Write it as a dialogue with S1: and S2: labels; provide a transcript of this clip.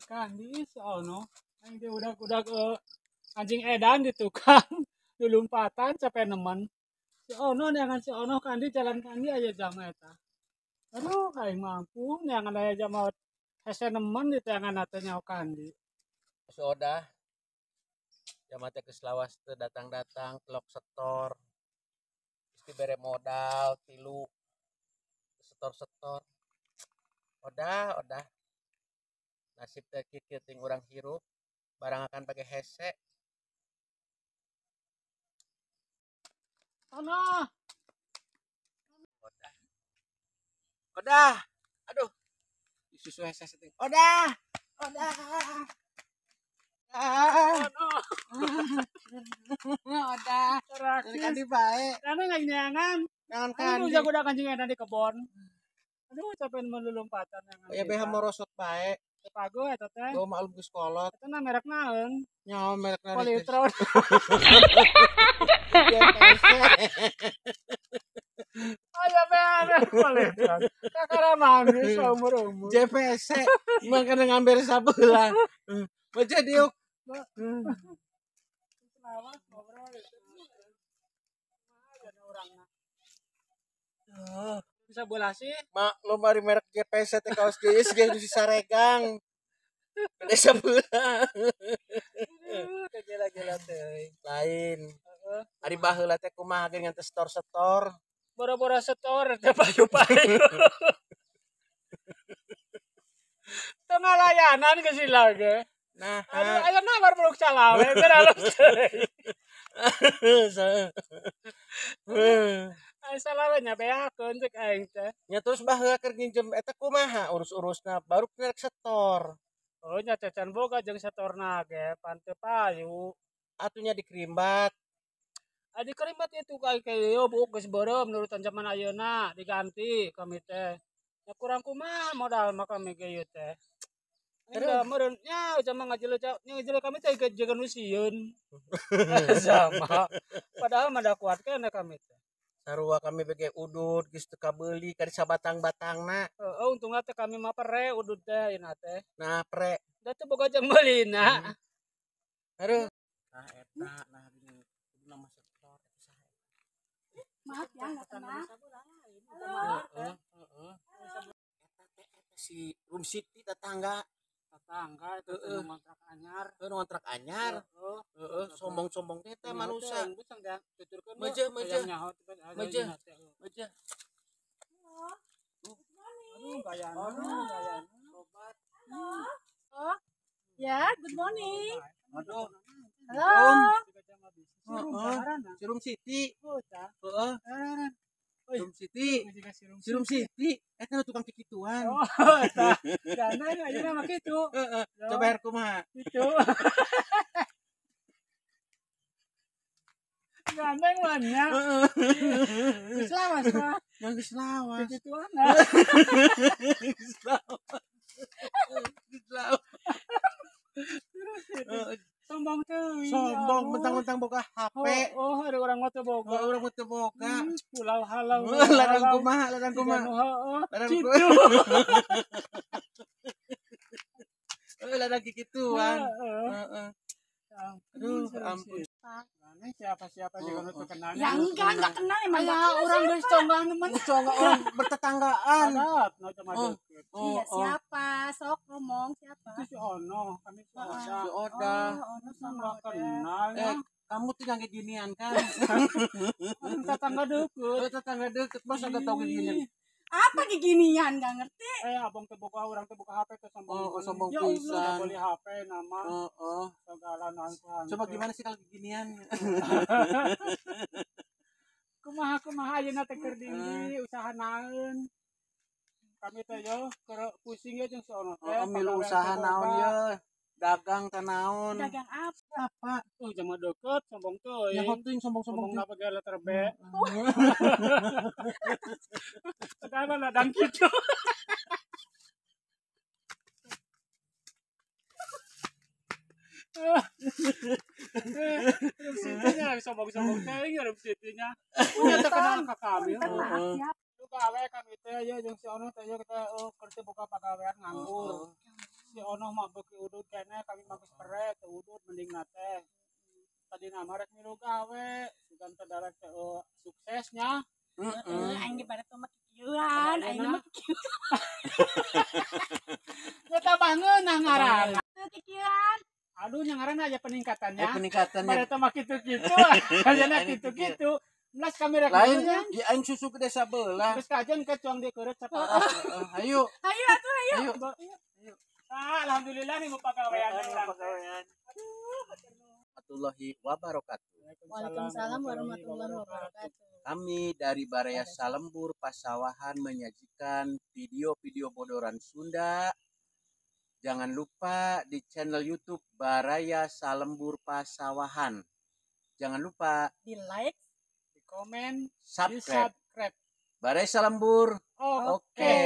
S1: Kandi si Ono. Aing teh udah anjing edan di tukang dilumpatan capek nemen. Si Ono neangan si Ono kandi jalan kandi aya jama eta. Aduh aing mampu neangan aya jama hese nemen di teangan teh nyaho kandi.
S2: Si Odah jama teh geus lawas teu datang-datang telok setor. Geus dibere modal tilu setor-setor. Odah, odah. Nasib teh kieu ting urang hirup barang akan pakai hese.
S1: Ono.
S2: Odah. Odah. Aduh. Susu hese ting. Odah. Odah.
S1: Ono.
S2: Odah. Dari kandi bae.
S1: Karena nggak nyangan.
S2: Nyangan kandi.
S1: Aduh, jago anjing edan di kebon. Aduh, capek melulumpatan yang
S2: ya beha merosot bae.
S1: Pago eta teh.
S2: Oh, maklum geus kolot.
S1: Eta na merek naon?
S2: Nyaho merek naon?
S1: Polytron. Aya beha merek Polytron. Kakara manis saumur-umur.
S2: JPC mangkana ngambil sabeula. Baca diuk.
S1: Lawas ngobrol itu. Mah urangna. Bisa bola sih.
S2: Maklum ari merek JPC teh kaos geus geus di saregang. Beda sabeula. Kegela-gela teh. Lain. Ari baheula teh kumaha ge ngan teh setor-setor.
S1: Boro-boro setor teh payu-payu. Teu ngalayanan geus hilang ge.
S2: Nah,
S1: aduh aya nawar meluk calawe teh alus. Ai salawe nya beakeun cek aing teh.
S2: Nya terus baheula keur nginjem eta kumaha urus-urusna baru rek setor.
S1: Oh nya cacan boga jeung setorna ge pan teu payu.
S2: Atuh nya dikerimbat.
S1: Adi kerimbat itu kayak yo buuk geus beureum nurutan zaman ayeuna diganti kami teh. Nya kurang kumaha modal mah kami ge ieu teh. Terus meureun nya zaman ngajelo nya ngajelo kami teh jeung nu sieun. Sama. Padahal mah da kuat keneh kami teh.
S2: Sarua kami bege udud geus teu kabeuli ka sabatang-batangna.
S1: Heeh, untungna teh kami mah pere udud teh ayeuna teh.
S2: Nah, pere.
S1: Da teu boga jeung meulina.
S2: Aduh. Nah eta nah gini kudu nama setor eta saha.
S3: Maaf ya enggak kenal.
S2: Heeh, heeh. Eta teh eta si Room City tetangga.
S1: Tetangga itu nu ngontrak anyar.
S2: Heeh, nu ngontrak anyar. Heeh, sombong-sombong teh eta manusia.
S1: Meje,
S2: meje. Meje. Meje.
S1: Aduh, gayana, gayana.
S2: Sobat.
S3: Oh. Ya, good morning.
S2: Aduh.
S3: Halo.
S2: Heeh. Room City. Heeh. Room City. Room City. Eta tukang kikituan.
S1: Oh, eta. Gandeng ayeuna mah kitu.
S2: Heeh. Coba er kumaha?
S1: Kitu. Gandeng mah nya. Geus lawas mah.
S2: Yang geus lawas.
S1: Kikituan.
S2: Geus lawas. Geus lawas.
S1: Sombong teuing.
S2: Sombong mentang-mentang boga HP.
S1: Oh, ada orang mah teu boga.
S2: Oh, urang mah teu boga.
S1: Pulau halau.
S2: Ladang kumaha, ladang kumaha.
S1: Heeh.
S2: Ladang kumaha. Ladang kikituan. Heeh. Aduh, ampun.
S1: Aneh siapa-siapa juga nu teu kenal.
S3: Ya enggak kenal emang.
S1: Aya urang geus conggang nemen.
S2: Conggang orang bertetanggaan.
S1: Adat, no cuma deket.
S3: Iya, siapa? Sok ngomong siapa?
S1: Itu si Ono, kami si Oda.
S2: Si Oda.
S3: Oh, Ono sama
S1: Oda. Kenal.
S2: Kamu tuh yang ginian kan?
S1: Tetangga deket.
S2: Oh, tetangga deket, masa enggak tahu ginian.
S3: Apa ginian enggak ngerti?
S1: Abang teu boga urang teu boga HP teh sombong.
S2: Oh, sombong
S1: ya
S2: pisan.
S1: Beli HP nama.
S2: Heeh.
S1: Segala naon.
S2: Coba gimana sih kalau ginian?
S1: Kumaha kumaha ayeuna teh keur dindi usaha naon? Kami teh yo keur pusing ye jeung si Ono teh.
S2: Oh, milu usaha naon ye? Dagang teh naon?
S3: Dagang apa?
S2: Apa?
S1: Tuh jama deket sombong teuing.
S2: Ya teuing sombong-sombong
S1: napa ge letter B. Padahal ladang kitu. Room City-nya sombong-sombong teuing Room City-nya. Punya teu kenal ka kami.
S3: Siap.
S1: Gawe kami teh ya jeung si Ono teh ya kita keur teu boga pagawean nganggur. Si Ono mah beuki udud keneh, kami mah geus pere teu udud mending na teh. Tadi nama rek milu gawe, sugan teh darek teh suksesnya.
S3: Heeh, aing ge pada mah kikieuan, aing mah
S1: Nya tambah ngeunah ngaran.
S3: kieu kikieuan.
S1: Aduh, nya ngaran aya peningkatannya.
S2: Eh, peningkatannya.
S1: Pada mah kitu-kitu, ayeuna kitu-kitu. Belas kami rek
S2: Lain
S1: nya.
S2: di aing susu ke desa belah.
S1: Geus kajen ke cuang di keureut saparah.
S2: Heeh, ayo.
S3: Ayo atuh ayo.
S2: Ayo.
S1: Ah, alhamdulillah nih mau pagawean urang.
S2: Warahmatullahi wabarakatuh.
S3: Waalaikumsalam warahmatullahi wabarakatuh.
S2: Kami dari Baraya Salembur Pasawahan menyajikan video-video bodoran Sunda. Jangan lupa di channel YouTube Baraya Salembur Pasawahan. Jangan lupa
S3: Di like,
S1: Di komen, di
S2: subscribe.
S1: subscribe.
S2: Baraya Salembur.
S1: Oke.
S2: Oke.